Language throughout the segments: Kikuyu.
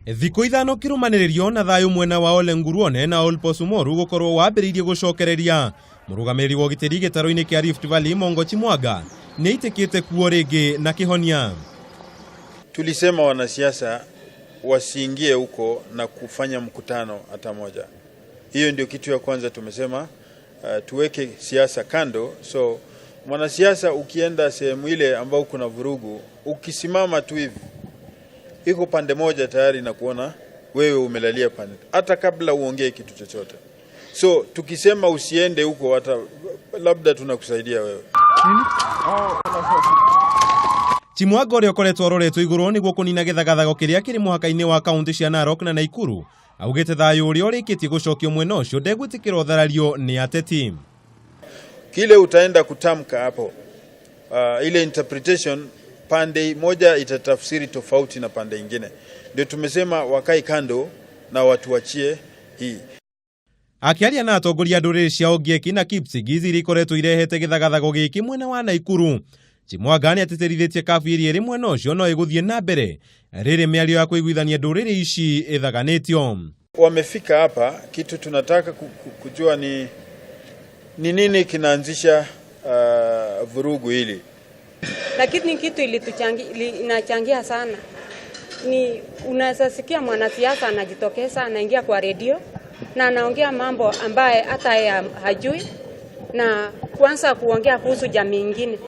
Thikũ 5 kĩrũmanĩrĩrio na thayũ mwena wa Ole Nguruone na Olposumoru gũkorwo wambĩrĩirie gũcokereria. Mũrũgamĩrĩri wa ũgitĩri gĩtarũ-inĩ kĩa Rift Valley Mongo Chimwaga nĩ aitĩkĩte kuo rĩngĩ na kĩhonia. Tulisema wanasiasa wasiingie huko na kufanya mkutano hata moja. Hiyo ndio kitu ya kwanza tumesema, tuweke siasa kando. So mwanasiasa ukienda sehemu ile ambao kuna vurugu, ukisimama tu hivi, iko pande moja tayari na kuona wewe umelalia pande, hata kabla uongee kitu chochote. So tukisema usiende huko, hata labda tunakusaidia wewe. Chimwaga ũrĩa ũkoretwo aroretwo igũrũ nĩguo kũnina gĩthagathago kĩrĩa kĩrĩ mũhaka-inĩ wa kaunti cia Narok na Naikuru augĩte thayũ ũrĩa ũrĩkĩtie gũcokio mwena ũcio ndegwĩtĩkĩra ũtharario nĩ ateti. Kile utaenda kutamka hapo, ile interpretation pande moja itatafsiri tofauti na pande ingine. Ndio tumesema wakae kando na watuachie hii. Akĩaria na atongoria a ndũrĩrĩ cia Ogiek na Kipsigis iria ikoretwo irehete gĩthagathago gĩkĩ mwena wa Naikuru, Chimwaga nĩ atĩtĩrithĩtie kabu ĩrĩa ĩrĩ mwena ũcio no ĩgũthiĩ na mbere rĩrĩ mĩario ya kũiguithania ndũrĩrĩ ici ĩthaganĩtio. Wamefika hapa, kitu tunataka kujua ni nini kinaanzisha vurugu hili. Lakini kitu inachangia sana ni unaweza sikia mwanasiasa anajitokeza, anaingia kwa redio na anaongea mambo ambaye hata yeye hajui na kuanza kuongea kuhusu jamii nyingine.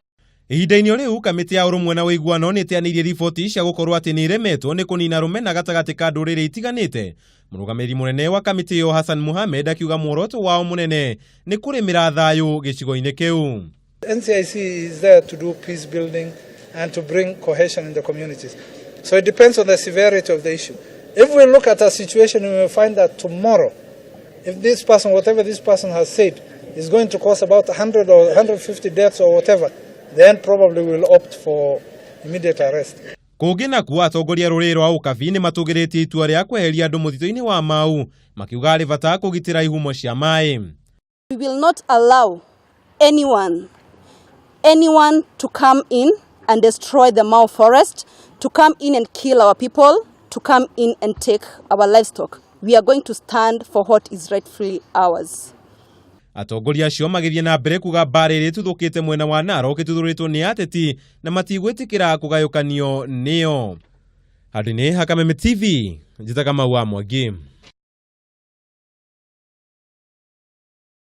Ihinda-inĩ o rĩu, kamĩtĩ ya ũrũmwe na ũiguano nĩ ĩteanĩirie riboti cia gũkorwo atĩ nĩ ĩremetwo nĩ kũnina rũmena gatagatĩ ka ndũrĩrĩ itiganĩte. Mũrũgamĩrĩri mũnene wa kamĩtĩ ĩyo Hassan Mohamed akiuga muoroto wao mũnene nĩ kũrĩmĩra thayũ gĩcigo-inĩ kĩu. NCIC is there to do peace building and to bring cohesion in the communities. So it depends on the severity of the issue. If we look at a situation, we will find that tomorrow, if this person, whatever this person has said, is going to cause about 100 or 150 deaths or whatever, then probably we'll opt for immediate arrest. Kũngĩ nakuo, atongoria a rũrĩrĩ rwa Ũkabi nĩ matũgĩrĩtie itua rĩa kweheria andũ mũtitũ-inĩ wa Mau, makiuga harĩ bata kũgitĩra ihumo cia maĩ. We will not allow anyone to come in and destroy the Mau forest, to come in and kill our people, to come in and take our livestock. We are going to stand for what is rightfully ours. Atongoria acio magĩthiĩ na mbere kuga mbara ĩrĩa ĩtuthũkĩte mwena wa Narok ĩtuthũrĩtwo nĩ ateti na matigwĩtĩkĩra kũgayũkanio nĩyo. Handũ-inĩ ha Kameme TV, njĩtaga Mau wa Mwangi.